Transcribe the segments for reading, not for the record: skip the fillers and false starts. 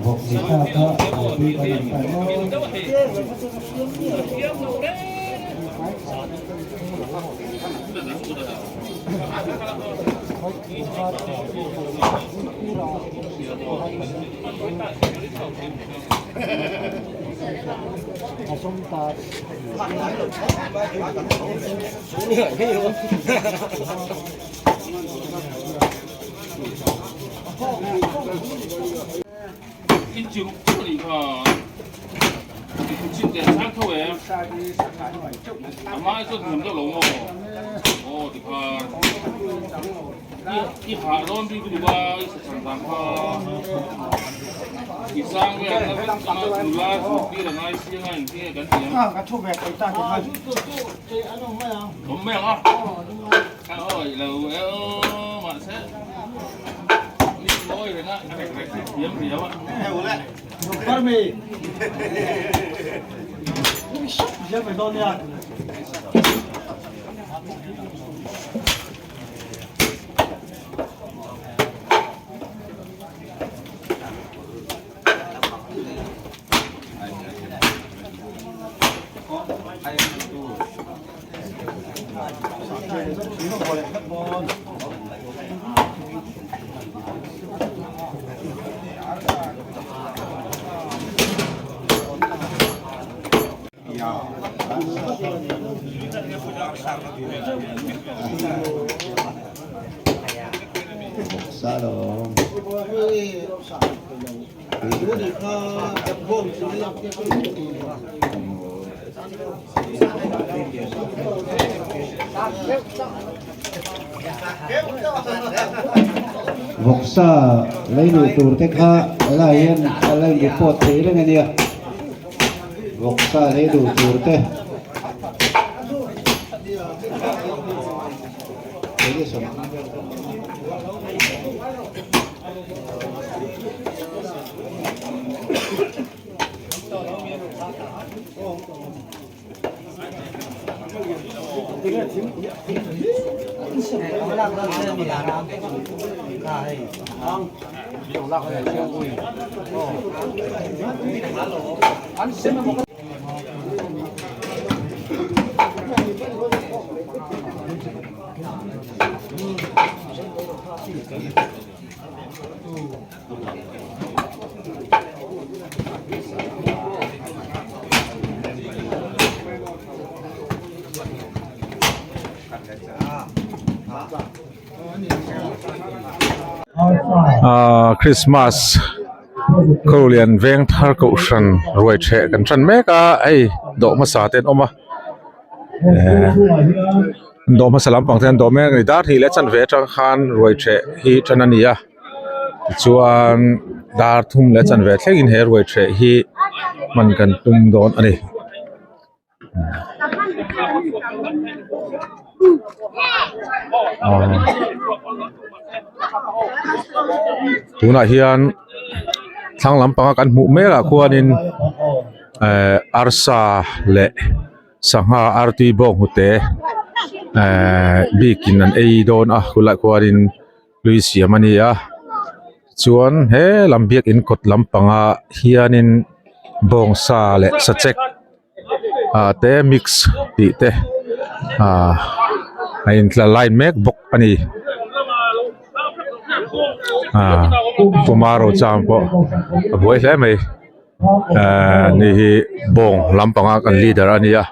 Vawk ni ta kha buaipui kan awm ta maw? Vawksa lei luh tur te kha helai hian a la in report thei reng a nia vawksa lei luh tur te Ahh Christmas Khawlian veng thar kohhran ruai ṭheh kan ṭan mek a hei dawh hmasa te an awm a ehh dawh hmasa lampang te an dawh mek a ni dar hnih leh chanve atang khan ruai ṭheh hi ṭan a ni a tichuan dar thum leh chanve thlengin he ruai ṭheh hi hman kan tum dawn a ni. Tunah hian thlang lampanga kan hmuh mek ah khuanin ehh arsa leh sangha artui bawng hnute ehh bikin an ei dawn a khulaiah khuanin hlui siam a ni a chuan he lam biakin kawt lampangah hianin bawngsa leh sachek ah te mix tih te ah a intlar line mek bawk a ni ah tomato chang pawh a buai hle mai ah ni hi bawng lampanga kan leader a nia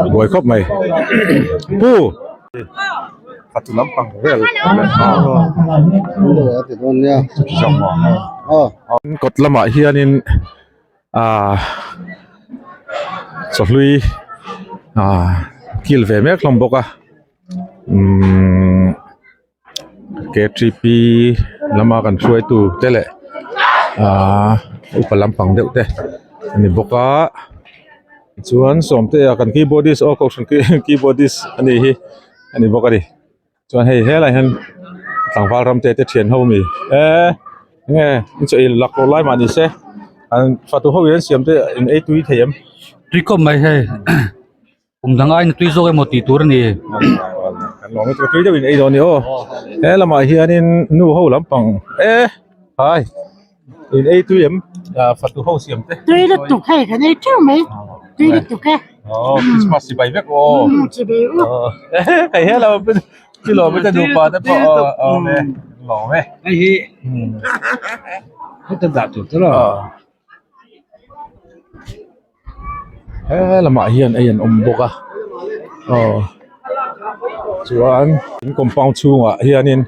a buai khawp mai pu kawt lamah hianin. Ahh chawhlui ahh kil ve mek hlawm bawk a ummh k t p lama kan hruaitu te leh ahh upa lampang deuh te a ni bawk a chuan sawmtea kan keyboardist aw kohhran keyboardist a nih hi a ni bawk a ni. Chuan hei helaiah hian tlangval ram te te thian ho mi eee enge in chaw ei lak loh lai mah ni se an fatu ho in an siam te in ei tui thei em. Tui khawp mai hei kum dang aiin a tui zawk emaw tih tur a ni. Kan lawm lutuk a tui deuhin ei dawn a ni aw he lamah hianin nu ho lampang e hai in ei tui em fatu ho siam te. Tui lutuk hei kan ei theuh mai tui lutuk e. Aw Christmas chibai vek aw. Chibai u. Hei hello chu lawm te nupa te pawh aw awm e lawm e. Hei hi heta dah tur te lo. He lamah hian ei an awm bawk a aw chuan in compound chhungah hianin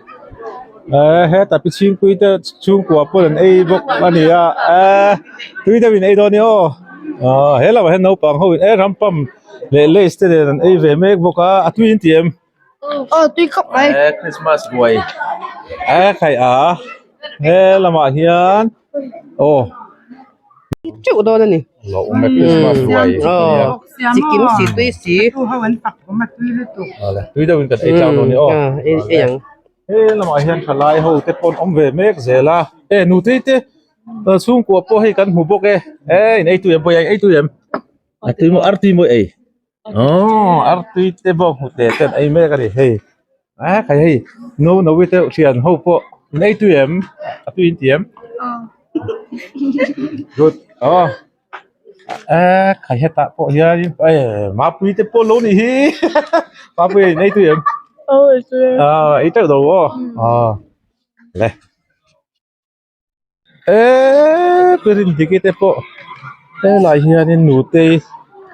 eh hetah pi chhingpui te chhungkua pawh an ei bawk a ni a eh tui deuhin ei dawn a ni aw ah he lamah hian naupang ho in eh rampam leh lays te nen an ei ve mek bawk a a tui in ti em? Aw tui khawp mai. Eh Christmas buai eh khai a he lamah hian aw. Teuh dawn a ni. Lo awm e Christmas buai Aw chikim si tui si. Awle tui deuhin kan ei tlang dawn a ni aw. Ei ang. He lamah hian thalai ho te pawn awm ve mek zel a e nutei te chhungkua pawh hei kan hmu bawk e eh in ei tui em pawh ei tui em a tui maw artui maw ei. Aww artui te bawk hmu teh ten ei mek a ni hei a khai hei no no te thian ho pawh in ei tui em a tui in ti em good aw a khai hetah pawh hian eh mapui te pawh lo ni hi mapui in ei tui em aw ei teuh lo aw aw le. Eeeee pirin diki te pawh helai hianin nutei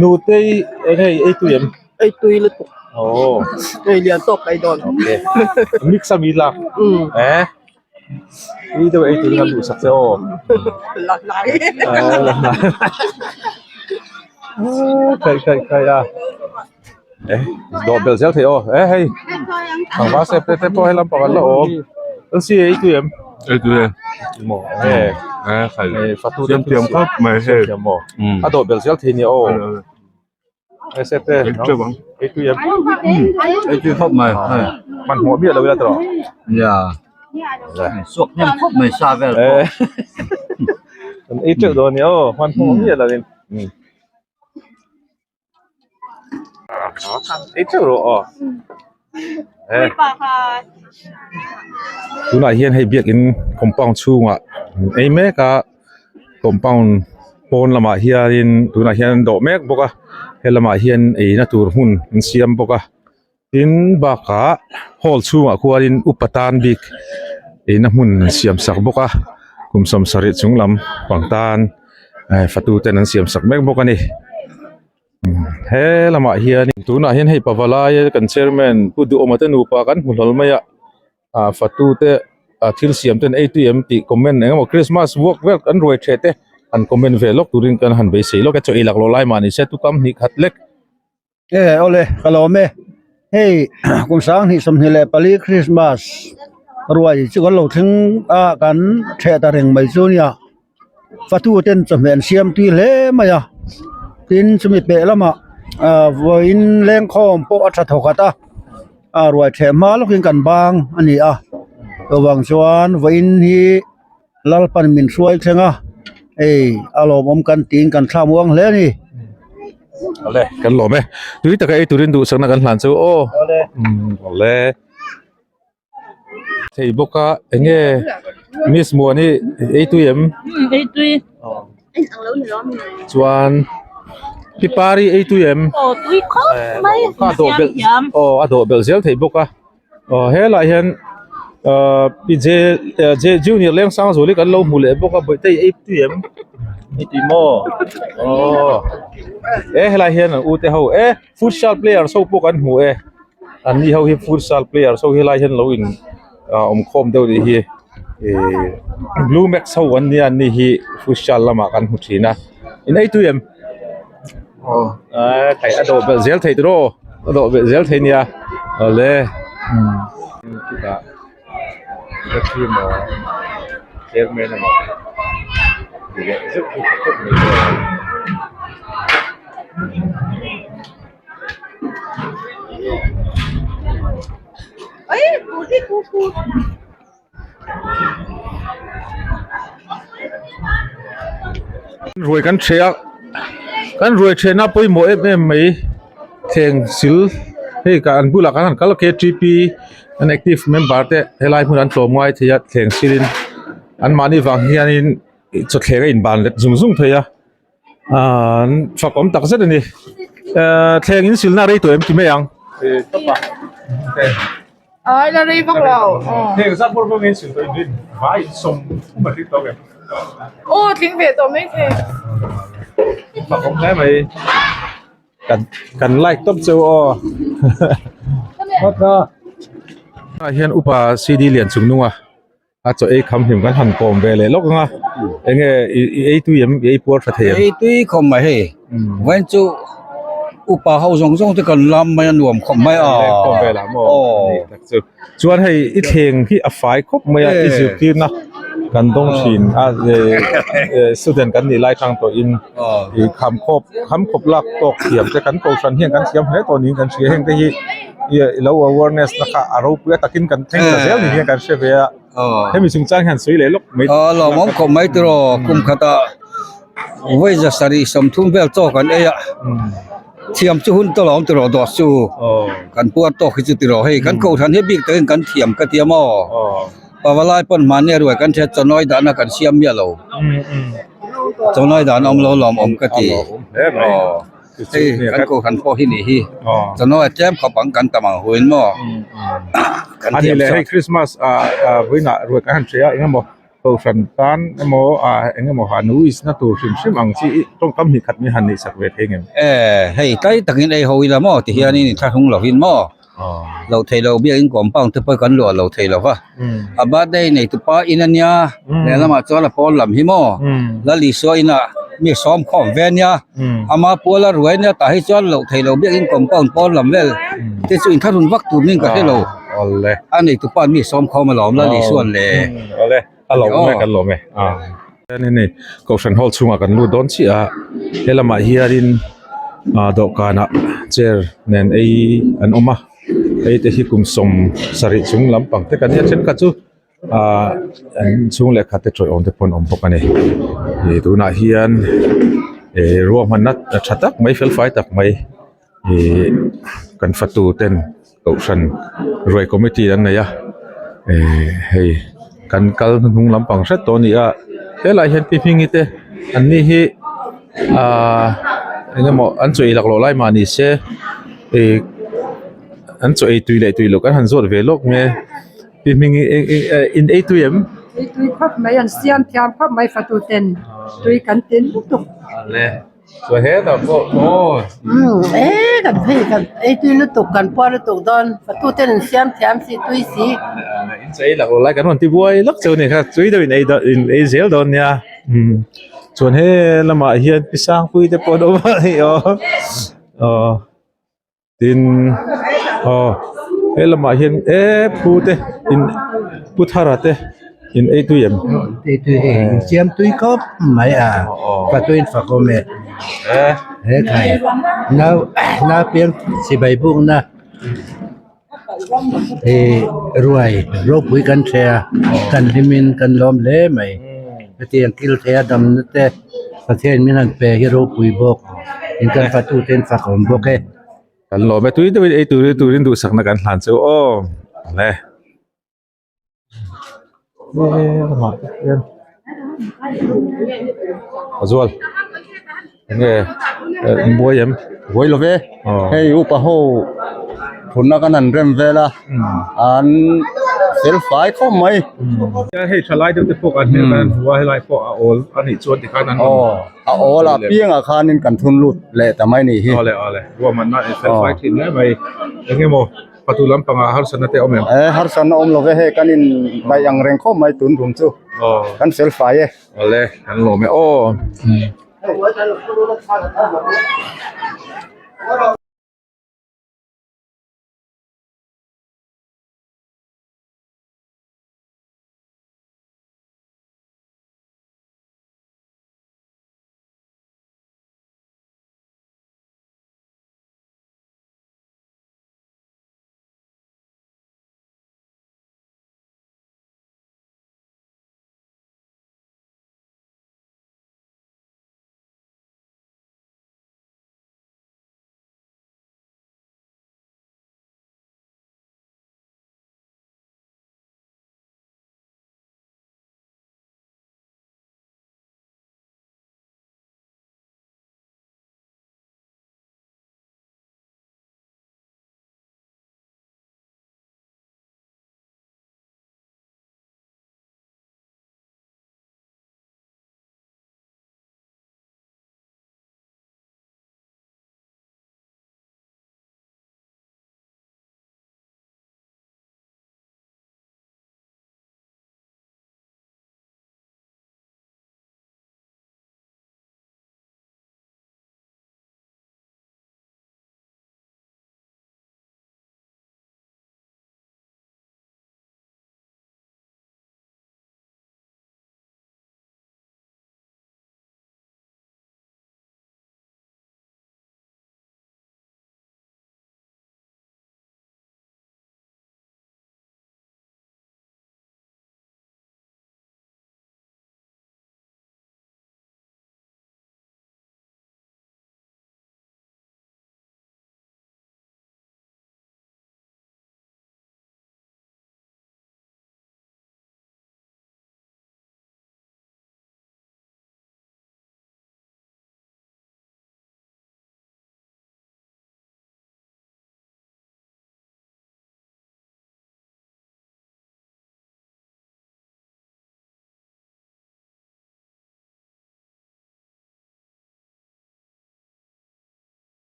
nutei eng nge ei tui em ei tui lutuk aw ei lian tawk ei dawn okay mix a mi lak eh tui deuh ei turin a duhsak che aw la hnai la hnai khaih khaih khaih a eh dawh belh zel thei aw eh hei tlangval step te te pawh he lampang an la awm lc ei tui em ei tui e maw eh eh khai eh fatu siam thiam khawp mai hei thiam maw a dawh belh zel thei nia aw eh step te ei teuh ang ei tui em ei tui khawp mai hei hmanhmawh miah lo ila tawh ya suak hnem khawp mai sa vel pawh eh an ei teuh dawn nia aw hmanhmawh miah lo in Ei teuh rawh aw. Tunah hian hei biakin compound chhungah ei mek a compound pawn lamah hianin tunah hian an dawh mek bawk a helamah hian eina tur hmun an siam bawk a tin bakah hall chhungah khuanin upa tan bik eina hmun an siam sak bawk a kum sawmsarih chung lam pang tan eh fatu ten an siam sak mek bawk a ni. He lamah hian tunah hian hei pavalai kan chairman pu Duhawma te nupa kan hmu hlawl mai a ah fatu te ah thil siam ten ei tui em tih comment eng emaw christmas work vel kan ruai theh te han comment ve lawk turin kan han beisei lawk e chaw ei lak lawh lai mah ni se tukam hnih khat lek. E awle ka lawm e hei kum sanghnih 24 christmas ruai chu kan lo thleng a kan theh ta reng mai chu nia. Fatu ten chawhmeh an siam tui hle mai a tin chumi piah lamah ah vawiin lengkhawm pawh a tha thaw khat a ah ruai theh hma lawkin kan bang a ni a chuvang chuan vawiin hi Lalpan min hruai thleng a hei a lawmawm kan tiin kan thla muang hle a ni. Awle kan lawm e tui taka ei turin duhsakna kan hlan chu aw awle. Thei bawk a eng nge miss muani ei tui em? Ei tui. Chuan pi pari ei tui em? Aw tui khawp mai. A dawh belh aw a dawh belh zel thei bawk a aw helai hian ahh pi J J junior leng sang zual hi kan lo hmu leh bawk a bawihte i ei tui em? I ti maw? Aw e helai hian an u te ho e futsal players ho pawh kan hmu e. An ni ho hi futsal players ho helai hian lo in ah awm khawm deuh nih hi ihh blue max ho an nia an ni hi futsal lamah kan hmu thin a in ei tui em aw a dawh belh zel theih tiraw a dawh belh zel thei nia awle chutah chairman emaw ti leh zeuh chu tha khawp mai maw. Ruai kan ṭheh a kan ruai ṭhehna pawimawh em em mai thleng sil hei ka an bulah kan han kal K T P an active member te helai hmun an tlawm ngai thei a thleng silin anmahni vang hianin chawthleng a inban let zung zung thei a. Ahh an fak awm tak zet a ni ehh thleng in silna rei tawh em ti mai ang Ai la rei vak lo thleng zat bawr bawr in sil tawh in rin vai in sawm thum a tling tawh em aw tling ve tawh mai thei fak awm hle mai kan kan like tawp cheu aw ah hian upa C D lian chung nung a. A chaw ei kham hlim kan han kawm ve leh lawk ang a enge i ei tui em i ei puar tha thei em? Ei tui khawp mai hei vawiin chu upa ho zawng zawng te kan lam mai a nuam khawp mai a kawm ve lah maw tak chu chuan hei i thleng hi a fai khawp mai a i zirtirna kan dawng thin a student kan nih lai tang tawh in i kham khawp kham khawp lak tawk thiam te kan kohhran hian kan thiam hle tawh niin kan hria heng te hi. Ilo awareness na kha a ropui a takin kan thleng ta zel ni hian kan hre ve a hemi chungchang hian sawi leh lawk mai a lawmawm khawp mai tiraw kum khata vawi za sarih 30 vel chaw kan ei a thiam chu hun tawlawm tiraw dawt chu kan puar tawk hi chu tiraw hei kan kohhran hi bik takin kan thiam ka ti a maw pavalai pawn mahni a ruai kan hriat chawnawi dahna kan siam miah lo chawnawi dahna awm lo lawmawm ka ti aw. Hei kan kohhran pawh hi nih hi chawhnu a tlem khawp ang kan tam ang huin maw kan ani leh hei Christmas ah vawiinah ruai kan han hria a engemaw kohhran tan emaw ah engemaw han wish na tur hrim hrim ang chi tawngkam hnih khat mai han neih sak ve thei ngem e hei tlai takin ei ho ila maw ti hianin inthlahrung lovin maw lo thei lo biakin compound te pawh kan luah lo thei lo va a birthday nei tu pa in ania lehlamah chuan a pawn lam hi maw Lal Isua inah mi sawm khawm ve ania ama puala ruai ania tah hi chuan loh thei lo biakin compound pawn lam vel te chu inthlahrun vak tur ning ka hre lo a nei tu pa mi sawm khawm alawm Lal Isuan le a lawm e kan lawm e hei kohhran hall chhungah kan lut dawn chiah a helamah hianin ah dawhkanah chair nen ei an awm a hei te hi kum 70 chung lampang te kan nia thenkhat chu ah an chhung leh khat te tawih awm te pawh an awm bawk a ni ih tunah hian ih ruahmanna tha tak mai fel fai tak mai ih kan fatu ten. Kohhran ruai committee an nei a eh hei kan kal hnuhnung lampang hret tawh a ni a helaiah hian pi hmingi te an ni hi ahh eng emaw an chaw ei laklawh lai mah ni se ih an chaw ei tui leh tui loh kan han zawt ve lawk nge pi hmingi in ei tui em? Ei tui khawp mai an siam thiam khawp mai fatu ten tui kan tin lutuk. Chuan hetah pawh aw. Umm e kan phei kan ei tui lutuk kan puar lutuk dawn fatu ten an siam thiam si tui si. In chei lak lo lai kan rawn ti buai lak cheu ni kha tui deuh in ei dawn in ei zel dawn nia umm chuan he lamah hian pi sangpui te pawh an awm a hei aw aw. Tin aw he lamah hian e phu te in pu thara te in ei tui em? Ei tui hei in siam tui khawp mai a patui in fak awm e he khai nau nau piang chibai bukna ih ruai ropui kan hria kan hlimin kan lawm hle mai hetiang thil theia damna te. Pathian min han pe hi ropui bawk in kan fatu te an fak awm bawk e. Kan lawm e tui deuhin ei turin turin duhsakna kan hlan chu aw le. Azual enge in buai em? Buai lo ve hei upa ho thutna kan han rem vel a an fel fai khawp mai. Hei tha lai deuh te pawh kan hmel kan han hmu a helai pawh a awl a nih chuan tikhan an Aw a awl a piangah khanin kan thun lut leh ta mai nih hi. Awle awle ruahmanna in fel fai thin hle mai eng emaw fatu lampangah harsatna te a awm em? E harsatna awm lo ve hei kan in daih ang reng khawp mai tun rum chu kan fel fai e. Awle kan lawm e aw.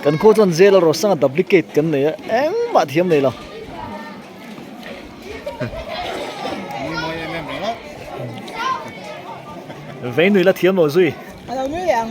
Kan khua chuan jail a rawsanga duplicate kan nei a engmah thiam nei lo. Vei nui la thiam lo zui. A lo nui leh ang.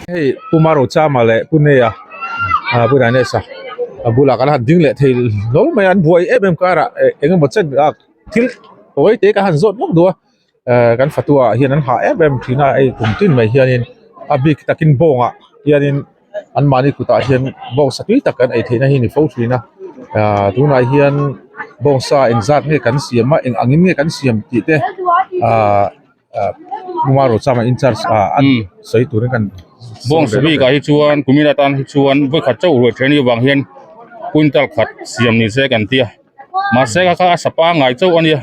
Hei Pu Marochama leh Pu Neia ah Pu Ganesh-a a bulah kan han ding leh thei hlawl mai a an buai em em karah eng emaw chen ah thil tawi te ka han zawt vak duh a kan fatu ah hian an hah em em thin a hei kum tin mai hianin a bik takin bawngah hianin an mahni kutah hian bawngsa tui tak kan ei theihna hi a ni fo thin a ah tunah hian bawngsa engzat nge kan siam a eng angin nge kan siam tih te ah Pu Marochama in charge ah an sawi turin kan Bawngsa bikah hi chuan kumin atan hi chuan vawikhat chauh ruai then avang hian quintal khat siam ni se kan tia mahse kha kha a sa pangngai chauh a nia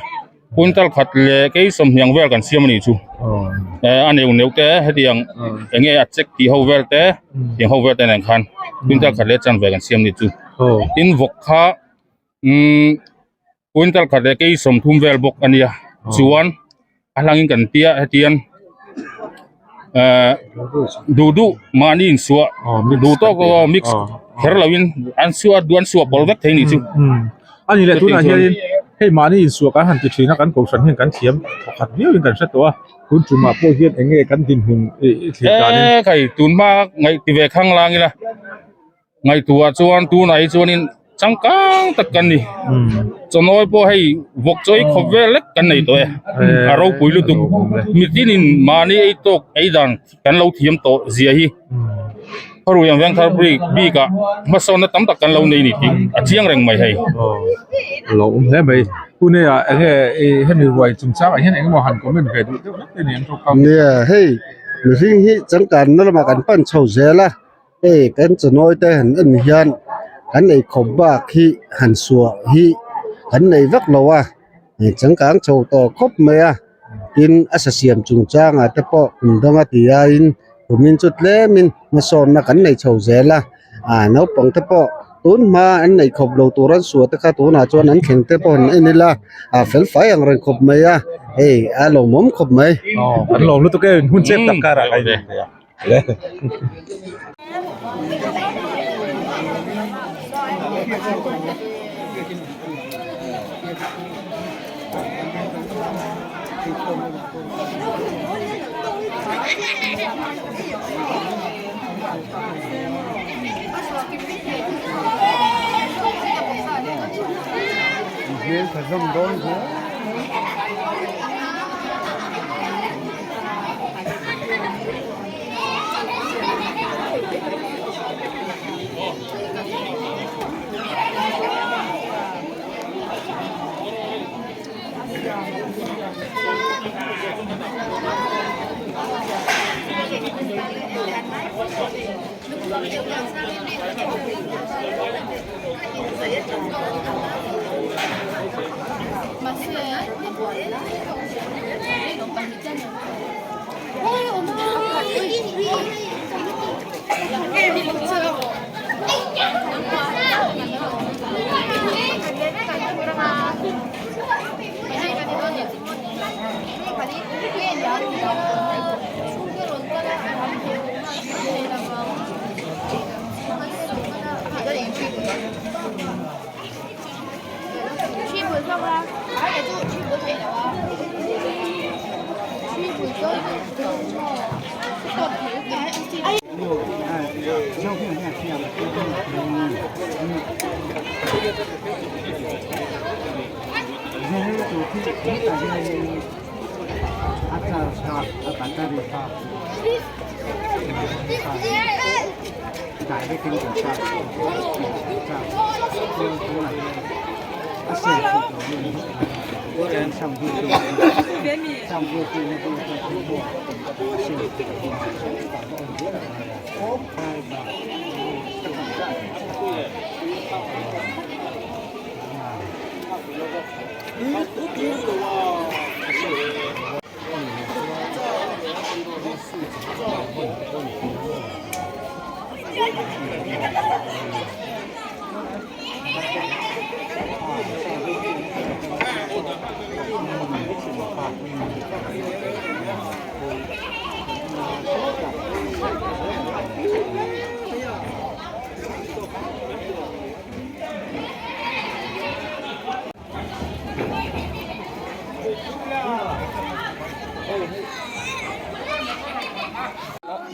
quintal khat leh kei sawmhniang vel kan siam a nih chu a neuh neuh te hetiang eng nge a check tih ho vel te tiang ho vel te nen khan quintal khat leh chanve kan siam a nih chu tin vawk kha umm quintal khat leh kei sawmthum vel bawk a nia chuan a hlangin kan tia hetiang duh duh mahni insuah duh tawk mix kher loin an suah duh an suah pawl vek thei nih chu a ni leh tunah hianin hei mahni insuah kan han ti thin a kan kohhran hian kan thiam thawkhat viauin kan hre tawh a tun tumah pawh hian eng nge kan dinhmun i thlir danin e khai tun hma ngaih ti ve khang lang ila Ngaihtuah chuan tunah hi chuanin changkang tak kan ni. Chawnawi pawh hei vawk chawi khawp vel lek kan nei tawh e. A ropui lutuk. Mitinin mahni ei tawk ei dan kan lo thiam tawh zia hi. Khaw ang veng thar bik bikah hmasawnna tam tak kan lo nei ni tih a chiang reng mai hei. Lo awm hle mai. Pune ah enge hemi ruai chungchangah hian engemaw han comment ve duh deuh hlek te ni an tawk a. Nia hei mihring hi changkanna lamah kan pan chho zel a. Hei kan chawnawi te han en hian kan ei khawp bak hi han suah hi kan nei vak lo a changkang chho tawh khawp mai a tin a sa siam chung changah te pawh kum danga ti aiin kumin chu tlemin hmasawnna kan nei chho zel a ah naupang te pawh tun hma an neih khawp lo tur an suah te kha tunah chuan an thleng te pawh han en ila a fel fai ang reng khawp mai a hei a lawmawm khawp mai. Aw kan lawm lutuk e hun chep tak karah ka in thei a.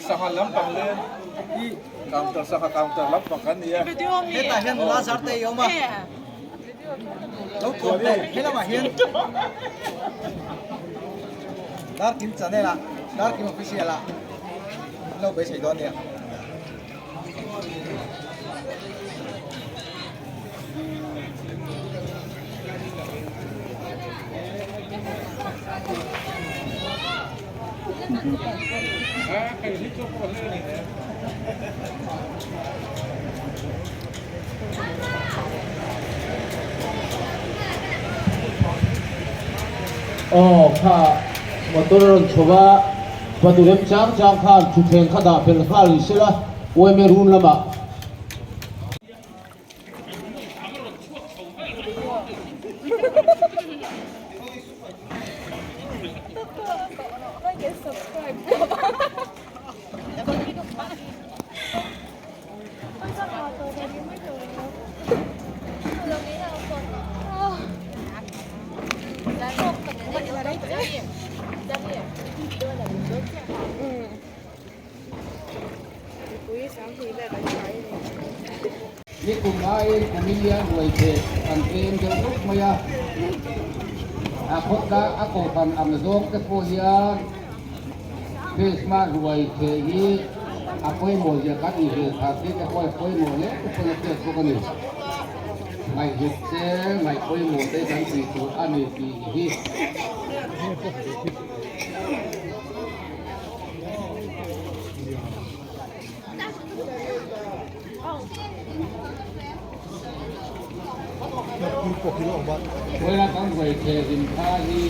Sangha lampang leh hi counter sangha counter lampang kan ni a. Hetah hian nula zar te i awm a. Lo kawm teh he lamah hian Darkim channel ah Darkim official ah an lo beisei dawn nia. Aw kha motor a rawn chho a fatu rem chang chang khan thutthleng kha dah fel nghal ni sela uaime run lamah. Nikum aiin kumin hian ruai theh kan tlem deuh rup mai a, a khawtna a kohhran ang zawng te pawh hian Krismas ruai theh hi a pawimawh zia kan inhrilh thar tih te pawh a pawimawh hle te pawhin a hriat bawk a ni. Ngaihhlut te, ngaih pawimawh te kan tih tur a ni tih hi. Vawiin kan ruai theh hlim kha hi.